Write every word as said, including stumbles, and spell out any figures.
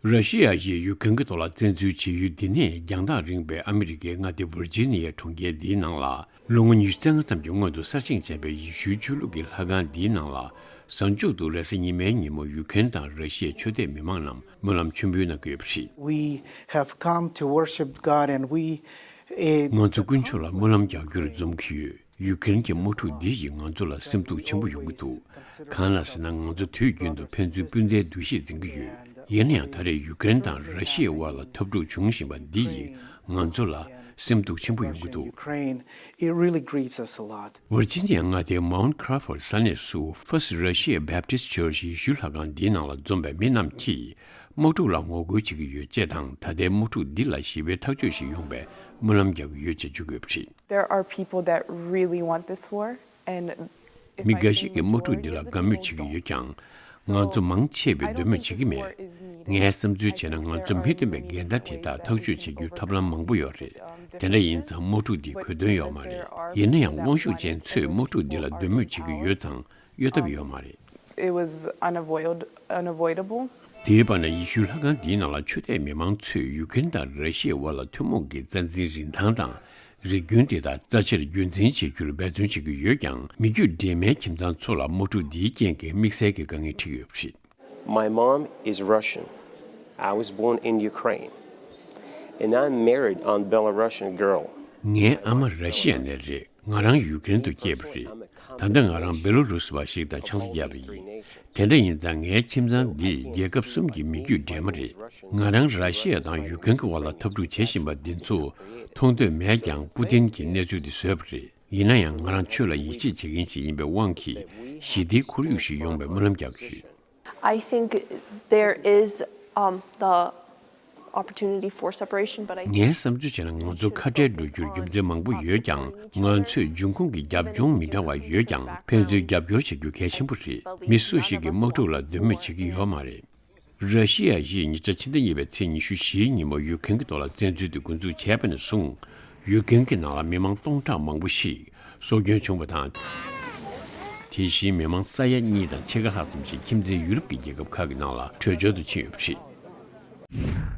ར་ཤི་ཡ་ཡིས་ཡུ་ཀེན་གྱི་ཐོག་ལ་བཙན་འཛུལ་བྱེད་ཡུལ་འདི་ནས་རྒྱང་ཐག་རིང་བའི་ཨ་མི་རི་ཀའི་མངའ་སྡེ་ཝར་ཇི་ནི་ཡའི་གྲོང་ཁྱེར་འདིའི་ནང་ལ། ལོ་ངོ་ཉི་ཤུ་རྩ་ལྔ་ཙམ་གྱི་སྔོན་དུ་གསར་བཞེངས་བྱས་པའི་ཡེ་ཤུའི་ཆོས་ལུགས་ཀྱི་ལྷ་ཁང་འདིའི་ནང་ལ། གཟའ་མཇུག་ཏུ་རེས་གཟའ་ཉི་མའི་ཉིན་མོ་ཡུ་ཀེན་དང་ར་ཤི་ཡའི་ཆོས་དད་མི་མང་རྣམས་སྨོན་ལམ་མཆོད་འབུལ་གནང་གི་ཡོད་པ་རེད། We have come to worship God and we, eh, ང་ཚོ་དཀོན་མཆོག་ལ་སྨོན་ལམ་རྒྱག་རྒྱུར་འཛོམས་ཀྱི་ཡོད། ཡུ་ཀེན་གྱི་དམག་འཁྲུག་འདི་ཡིས་ང་ཚོ་ལ་སེམས་སྡུག་ཆེན་པོ་ཡོང་གི་འདུག་གང་ལ་ཟེར་ན། ང་ཚོ་དུས་རྒྱུན་དུ་ཕན་ཚུན་སྤུན་ཟླའི་འདུ་ཤེས་འཛིན་གྱི་ཡོད། ཡིན་ན་ཡང་། ད་རེས་ཡུ་ཀེན་དང་ར་ཤི་ཡའི་དབར་ལ་འཐབ་འཁྲུག་འབྱུང་བཞིན་པ་འདི་ཡིས་ང་ཚོ་ལ་སེམས་སྡུག་ཆེན་པོ་ཡོང་གི་འདུག Ukraine, it really grieves us a lot. ཝར་ཇི་ནི་ཡ་མངའ་སྡེའི་Mount Crawford ས་གནས་སུ་First Russia Baptist Church ཡེ་ཤུའི་ལྷ་ཁང་འདིའི་ནང་ལ་འཛོམས་པའི་མི་རྣམས་ཀྱིས་དམག་འཁྲུག་ལ་ངོ་རྒོལ་བྱེད་ཀྱི་ཡོད་ཅེས་དང་། ད་ལྟའི་དམག་འཁྲུག་འདི་ལ་ཞི་བའི་ཐག་གཅོད་ཞིག་ཡོང་བའི་སྨོན་ལམ་རྒྱག་གི་ཡོད་ཅེས་བརྗོད་ཀྱི་ཡོད་པ་རེད། There are people that really want this war, and if མི་I འགའ see ཞིག་གིས་དམག་འཁྲུག་འདི་ལ་དགའ་མོས་བྱེད་ཀྱི་ཡོད་ཀྱང་། ང་ཚོ་མང་ཆེ་བས་འདོད་མོས་བྱེད་ཀྱི་མེད། ངའི་བསམ་ཚུལ་བྱས་ན། ང་ཚོ་མི་སྟོན་པའི་འགལ་ཟླ་དེ་དག་ཐག་གཅོད་བྱེད་རྒྱུའི་ཐབས་ལམ་མང་པོ་ཡོད་རེད། དེ་འདྲ་ཡིན་ཙང་དམག་འཁྲུག་འདི་གོ་དོན་ཡོད་མ་རེད། ཡིན་ན་ཡང་། དབང་ཤུགས་ཅན་ཚོས་དམག་འཁྲུག་འདི་ལ་འདོད་མོས་བྱེད་ཀྱི་ཡོད་ཙང་། གཡོལ་ཐབས་ཡོད་མ་རེད། It was unavoid- unavoidable. དེའི་བར་ན། ཡེ་ཤུའི་ལྷ་ཁང་འདིའི་ནང་ལ་ཆོས་དད་མི་མང་ཚོས་ཡུ་ཀེན་དང་ར་ཤི་ཡའི་དབར་ལ་ཐུན་མོང་གི་རྩ་འཛིན་རིན་ཐང་དང་། རིགས་རྒྱུན་དེ་དག་རྩ་ཆེར་རྒྱུན་འཛིན་བྱེད་རྒྱུར་འབད་བརྩོན་བྱེད་ཀྱི་ཡོད་ཀྱང་། མི་རྒྱུད་འདྲེས་མའི་ཁྱིམ་ཚང་ཚོ་ལ་དམག་འཁྲུག་འདིའི་རྐྱེན་གྱིས་དམིགས་བསལ་གྱི་དཀའ་ངལ་འཕྲད་ཀྱི་ཡོད་པ་རེད། My mom is Russian. I was born in Ukraine. And I'm married on Belarusian girl. ངའི་ཨ་མ་ར་ཤི་ཡ་ནས་རེད། ང་རང་ཡུ་ཀེན་དུ་སྐྱེས་པ་རེད། ད་ལྟ་ང་རང་བེ་ལོ་རུ་སི་བ་ཞིག་དང་ཆང་ས་བརྒྱབ་པ་ཡིན། དེ་འདྲ་ཡིན་ཙང་། ངའི་ཁྱིམ་ཚང་འདི་རྒྱལ་ཁབ་གསུམ་གྱི་མི་རྒྱུད་འདྲེས་མ་རེད། ང་རང་ར་ཤི་ཡ་དང་ཡུ་ཀེན་གྱི་དབར་ལ་འཐབ་འཁྲུག་བྱེད་བཞིན་པ་འདི་ཚོ་མཐོང་འདོད་མེད་ཀྱང་། པུ་ཏིན་གྱིས་གནས་ཚུལ་འདི་བཟོས་པ་རེད། ཡིན་ན་ཡང་། ང་རང་ཆོས་ལ་ཡིད་ཆེས་བྱེད་མཁན་ཞིག་ཡིན་པའི་དབང་གིས། ཞི་བདེའི་ཁོར་ཡུག་ཞིག་ཡོང་བའི་སྨོན་ལམ་རྒྱག་གི་ཡོད། I think there is, um, the opportunity for separation, but I think ངའི་བསམ་ཚུལ་བྱས་ན། ང་ཚོ་ཁ་བྲལ་འགྲོ་རྒྱུར་རྒྱུ་མཚན་མང་པོ་ཡོད་ཀྱང་། ང་ཚོས་འབྱུང་ཁུངས་ཀྱི་རྒྱབ་ལྗོངས་མི་འདྲ་བ་ཡོད་ཀྱང་། ཕན་ཚུན་རྒྱབ་སྐྱོར་བྱེད་རྒྱུ་གལ་ཆེན་པོ་རེད། མི་སུ་ཞིག་གིས་དམག་འཁྲུག་ལ་འདོད་མོས་བྱེད་ཀྱི་ཡོད་མ་རེད། ར་ཤི་ཡ་ཡིས་ཉེ་ཆར་ཕྱི་ཟླ་གཉིས་པའི་ཚེས་ཉི་ཤུ་བཞིའི་ཉིན་མོ་ཡུ་ཀེན་གྱི་ཐོག་ལ་བཙན་འཛུལ་དེ་འགོ་འཛུགས་བྱས་པ་ནས་བཟུང་། ཡུ་ཀེན་གྱི་ནང་ལ་མི་མང་སྟོང་ཕྲག་མང་པོ་ཞིག་སྲོག་སྐྱོན་བྱུང་བ་དང་། དེ་བཞིན་མི་མང་ས་ཡ་གཉིས་དང་ཕྱེད་ཀ་ལྷག་ཙམ་ཞིག་ཁྱིམ་མཚེས་ཡུ་རོབ་ཀྱི་རྒྱལ་ཁབ་ཁག་གི་ནང་ལ་བྲོས་བྱོལ་དུ་ཕྱིན་ཡོད་པ་རེད།